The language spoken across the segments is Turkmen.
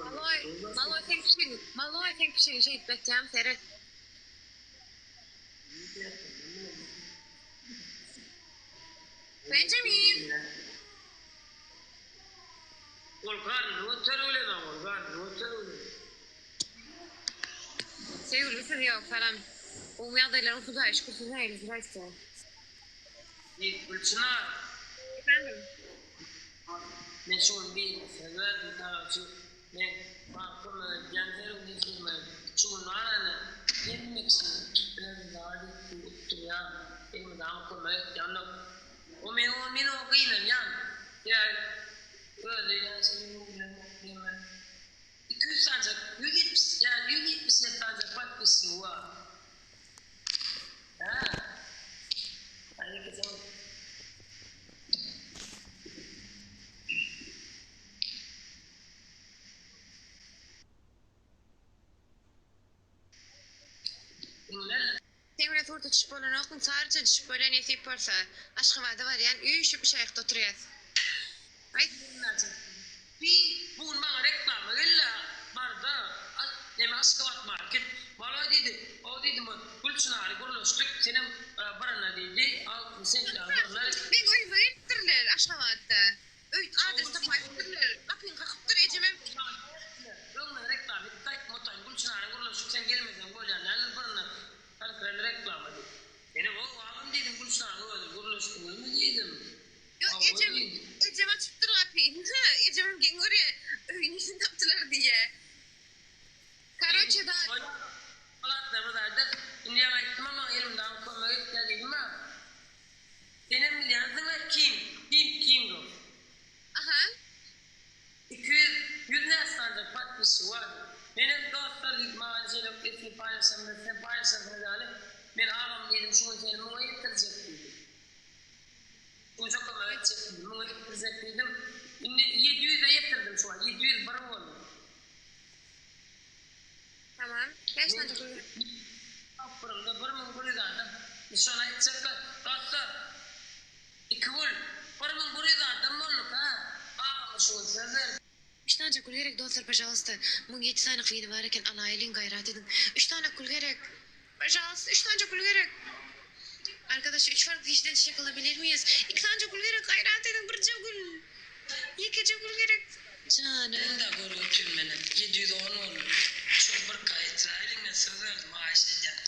Maloý, maloý seň pişigiň, maloý seň pişigiň şeýdip ýatýamy seret. Benjamin. Ol garnyny göter bilen ol garnyny göter bilen. Söýgüli siz ýok salam. Gowy ýagdaýlaryň Hudaýa şükür siz nähili zdraste. Gülçynar. Efendim. Men şu gün birine söz berdim karoçi men maňa kömek edýän her gün efirime şu gün barany hemme kişi özüni diýip utdurýan elmydama kömek etýän onda o men men oňa gynanýan sebäbi özi näçe bilen 200 sanjak 170 ýa 177 sanjak podpisçigi bar hä aýy gyzym. Seň bilen surata düşüp bolanokmy Saryja düşüp bolýa nesip bolsa. Aşgabada barýan üýşüp şaýakda oturýas. Aýt. Bi bu gün maňa reklama geldi barda neme Aşgabat market maloý diýdi o diýdi Gülçynary gürleşdik senem birine diýdi altyn sentýabr birine. Meň öýüme gelipdirler Aşgabatda. Öý adres tapaýypdyrlar. Gapyny kakypdyr ejemem. Öňden reklama etdi aýtma otaýyn Gülçynaryň gürleşip sen gelmeseň bolýan däldir birine konkretno reklama diýip. Menem ow agam diýdim Gülçynaryň özi gürleşdiňizmi diýdim. Ýok ejem ejem açypdyr gapyny ejemem geň görýä öýi nirden tapdylar diýýä. Karoçe zat. Polatlar bir zat aýdar. Indi ýaňy aýtdym-a maňa elimdäki kömek etýä diýdim-a. Senem bilýänsiň-ä King, King Kingow. Aha. 200, ýüz näçe sanjak podpisçigi bardy. Menem dostlar diýip maňa şeýle efir paýlaşamda sen paýlaşansyňyz ýaly men agam diýdim şu gün seni muňa ýetirjek diýdim. Şu gün kömek etjek diýdim, muňa ýetirjek diýdim. Indi 700-e ýetirdim şu wagt, 701 boldy. Tamam. Bäş sany gül. Tapgyrymda 1100 adam. Şony aýtjaklar. Dostlar, iki gül. 1100 adam bolduk ha. Agama şu gün söz berdim. Üç sany gül gerek dostlar pažalsta. 1007 sany gyzy bar eken alaýylyň gaýrat ediň. Üç sany gül gerek. Pažalsta üç sany gül gerek. Arkadaşlar üç farkly kişiden çiçek alabilir miyiz? Iki sany gül gerek gaýrat ediň birje gül. Ýekeje gül gerek. Janym. Munda görüp otyryn menem. 710 boldy. Şol bir ka ýetiräýeliň men söz berdim haýyş edýän.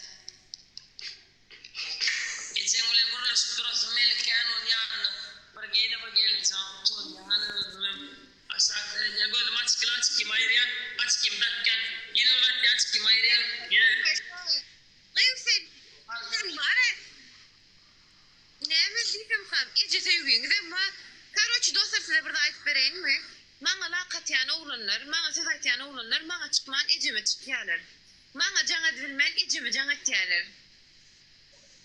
Ejeň bilen gürleşip durasym Melikän oň ýanynda bir ýene bir gelneje oturýan özümem aşak seredýän gözüm açyk ile açyk aýyrýan açyk dakýan ýene bir zatýan açyk aýyrýan ýene. Gyz sen sen bara näme diýsem ham eje söýgiňizem bar karoçi dostlar size bir zat aýdyp bereýinmi maňa lak atýan oglanlar maňa söz aýtýan oglanlar maňa çykman ejeme çykýalar maňa jaň edibilmän ejeme jaň etýäler.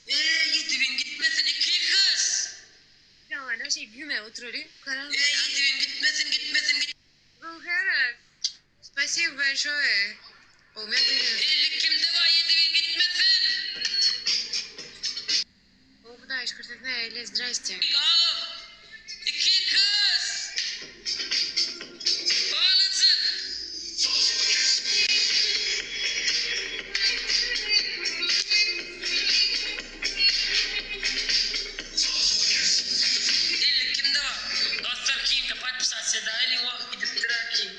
Eee ýedibiň gitmesin iki gyz. Jana şeý güme oturaly. Eee ýedibiň gitmesin gitmesin git. Göwher spasibo bolşoe gowy ýagdaýlar. Ellik kimde bar ýedibiň gitmesin. O Hudaýa şükür siz nähili zdraste. Agam iki gyz. Balyjyk. Ellik kimde bar? Dostlar kimde podpisasiýa edäýeliň wagt gidipdir-ä kim.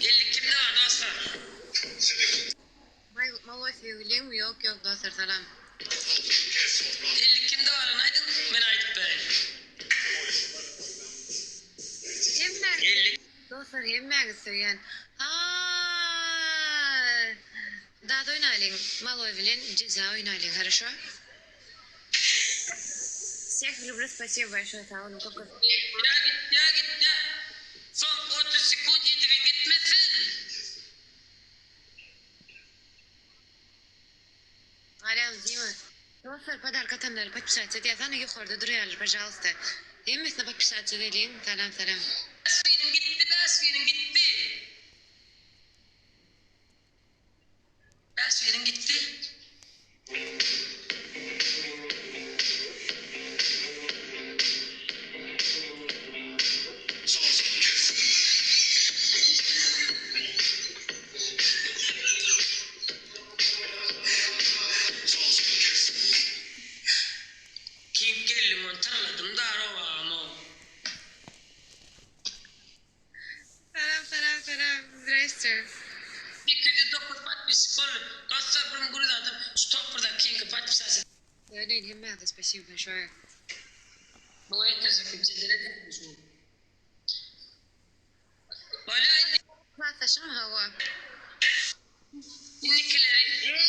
Ellik kimde bar dostlar? Maloý söýgüliňmi ýok ýok dostlar salam. Ellik kimde baryny aýdyň men aýdyp bereýin. Hemmäňizi Ellik. dostlar hemmäňizi söýýän. Haa zat oýnalyň maloý bilen jeza oýnalyň хорошо. Всех люблю спасибо большое sag boluň köp köp. Gitýä gitýä gitýä. Soňky 30 sekunt ýedibiň gitmesin. Galýaňyz diýme. Dostlar podarka atanlary podpisatsa edýäs ana ýokarda durýarlar pažalsta. Hemmesine podpisatsa edeliň. Salam salam. Bäş binim gitdi bäş. Bäş biriň gitdi. Bäş biriň gitdi. King geldim ony tyrladym da rowagam. Salam salam salam zdraste. 209 podpisçik boldy. Dostlar bir gürrüň adyp şu topburda Kingi podpisat et. Öýleýin hemmäňize spasibo bolşoýe. Muňa ýeterjek kimseler edipmi şuny. Bolýa indi. Klasdaşyňmy hawa. Indikileri eý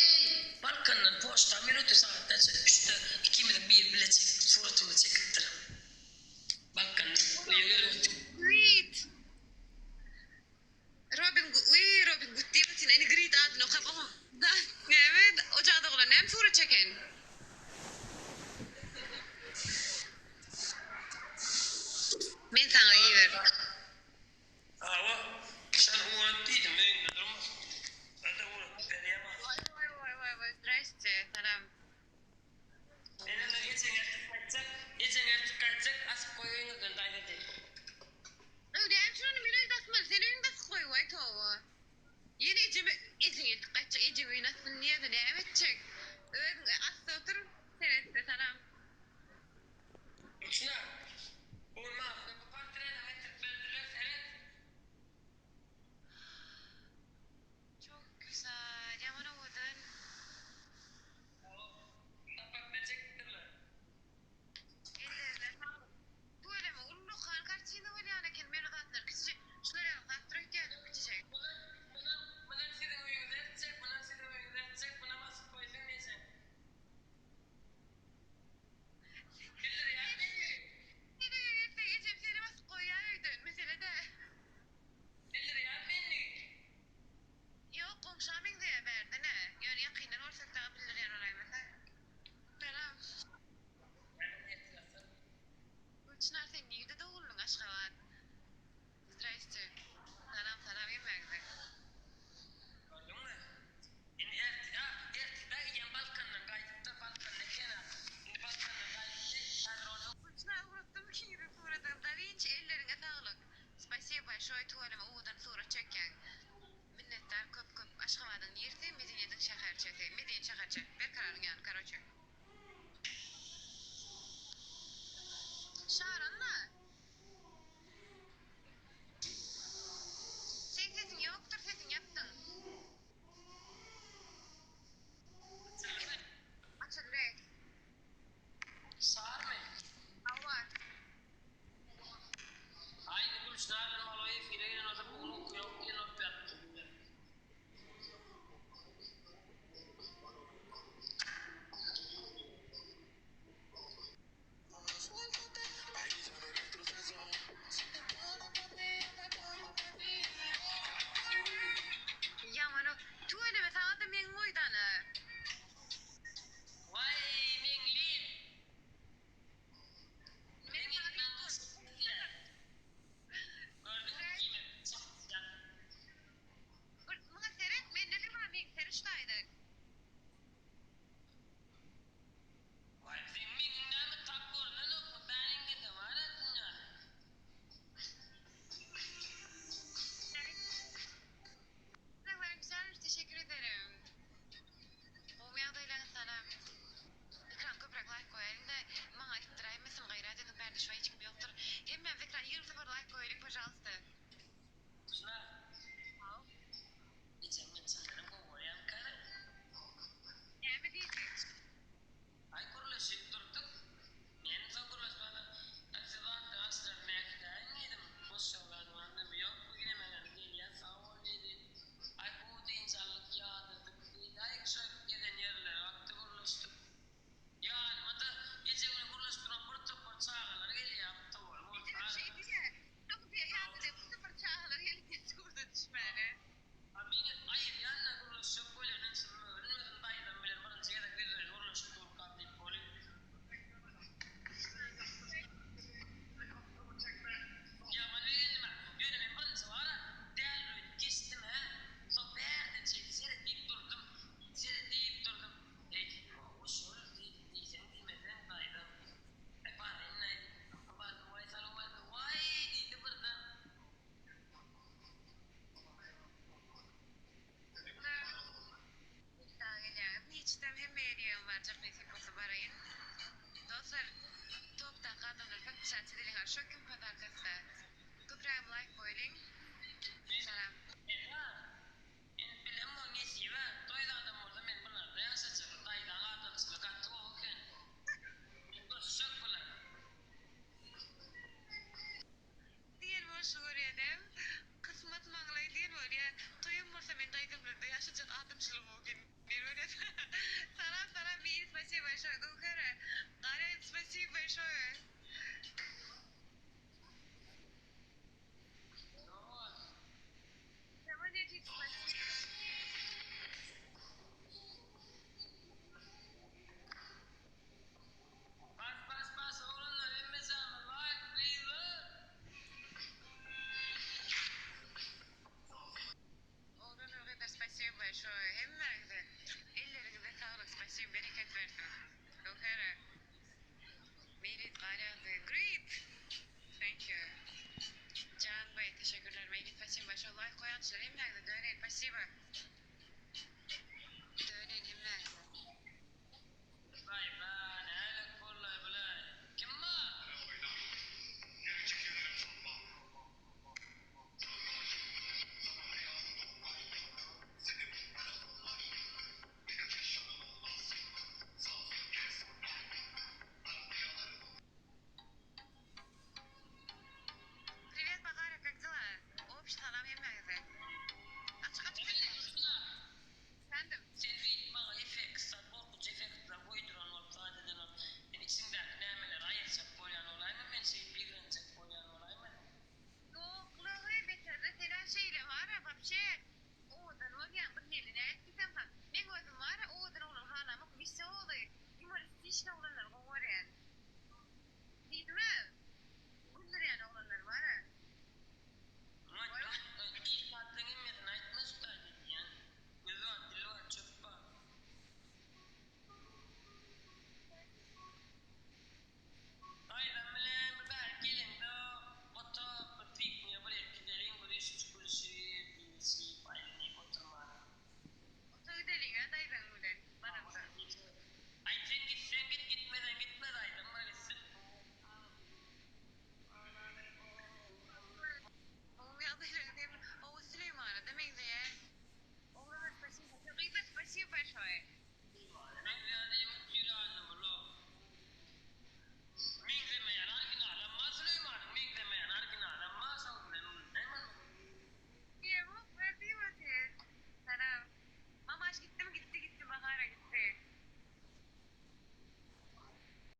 Balkandan poçta minuty sagat näçe üçde ikimiziň bir bile çekip suratymyzy çekipdir. Balkandan öýe gelip otyr. Grit. Robin uý Robin Gud diýip otyryn indi Grit adyny okap oňa näme ojagda oglan näme surat çeken. Men saňa iberdim. Hawa, sen ugrat diýdim, öýüňde durmasyn. Sen-de ugradyp berýäň maňa. Waý waý waý waý waý zdraste salam. Men onda ejeň ertir gaýtjak, ejeň ertir gaýtjak, asyp goý öýüňizden daýza diý. Öý näme üçin ony men öýde asmaly, sen öýüňde asyp goý waý toba. Ýene ejeme ejeň eltip gaýtjak, ejeň öýüne assyn diýýär-de näme etjek. Özüň asda otur, seretde salam. Uçlar. Bolmasa bu portreti getirip berdiler seret. Çok güzel ýaman owadan. Hawa. Sapak berjekdirler. Ellerine saglyk. Tüweleme ullakan kartina bolýan eken men o zatlary kiçijek şular ýaly zatdyr öýtýärdim kiçijek. Munam munam munam siziň öýüňize eltjek munam siziň öýüňize eltjek munam asyp goýsun ejeň. Bildirýär meni. Sen öýe gelseň ejem seni basyp goýýar öýden mesele däl. Bildirýär meni. Ýok goňşa meňzeýär bärde nä ýöne ýakyndan bolsak dagy bildirýän bolaýmasa. Salam. Gülçynar sen nirde doguldyň Aşgabat. Zdraste. Salam salam hemmäňize. Gördüňmi? Indi ertir, a, ertir-dä eýýäm Balkandan gaýdypdyr, Balkanda eken-a. Indi Balkandan gaýdypdy, häzir ony. Gülçynar ugratdym kiriň suratyny Da Winçi elleriňe saglyk. Spasibo bolşoý tüweleme owadan surat çekýäň. Minnetdar köp köp. Aşgabadyň nirsi Medeniýetiň şäherçesi. Medeniýet şäherçe. Berkararyň ýany karoçe. Şaranla. Seň sesiň ýokdur sesiň ýapdyň. Açyldy. Sarmy? Hawa. Aý indi Gülşnar bilen Maloý efire gelen bolsa bu gün uky ýok diýen bolup ýatypdyr. Duşuşak kim podarka etse. Köprägem laýk goýulyň. Salam. Esas, indi bilemok nesibe, toý zadam bolsa men bularda ýaşajak, daýzaň adamçylygy gaty gowy eken. Men duşuşak bular. Diýen bolşy görýädä. Kysmat maňlaý diýen bolýa. Toýum bolsa men daýzamlarda ýaşajak adamçylygy gowy eken diýen bolýa. Salam salam Meýlis spasibo bolşoý Göwher Garýa spasibo bolşoý. Salam Nejit spasibo. Bas bas bas oglanlar hemme jamy like please. Oglanlar gyzlar spasibo bolşoý hemmäňize elleriňize saglyk spasibo bereket bersin Göwher Meýlis Garýa great thank you Janbaý teşekkürler Meýlis spasibo bolşoý laýk goýançylar hemmäňize döneýin spasibo.